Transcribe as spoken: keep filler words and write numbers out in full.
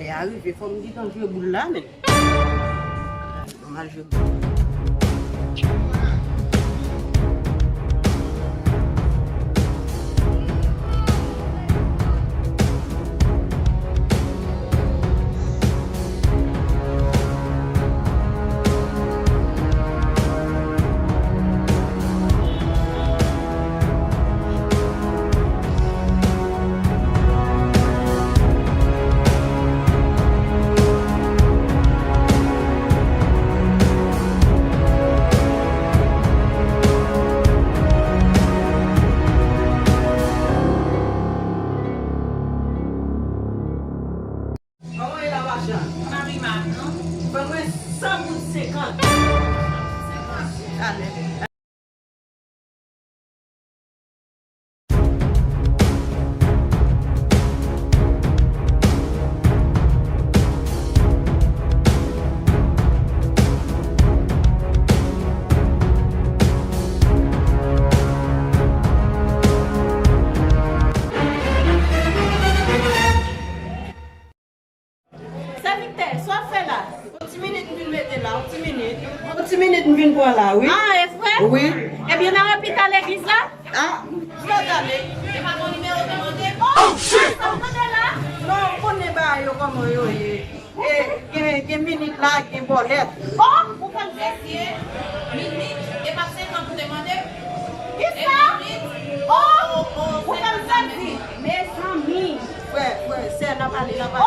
Lè a rive, fò m gentan jwe boul la, men. Fò m al jwe boul. Kòman ye la, machann? Pa pi mal, non? Ban mwen san goud senkant. Senkant? Talè. Sè Viktè, sa w ap fè la? Yon ti minit m vin mete la, yon ti minit. Yon ti minit m vin pran la, wi. Ah, e vre? Wi. Ebyen, n a repita legliz la? Ah. Mwen gade. E pa bon nimewo te mande? Oh, shit! Sa w mande la? Non, ou konnen bagay yo kòman yo ye. E, gen, gen minit la, gen bòlèt. Oh, ou fè m sezi. Minit, e pa senkant ou te mande? Kisa? E minit. Oh, ou fè m sezi. Mezanmi. Frè, frè, sè, n ap ale, n ap ale.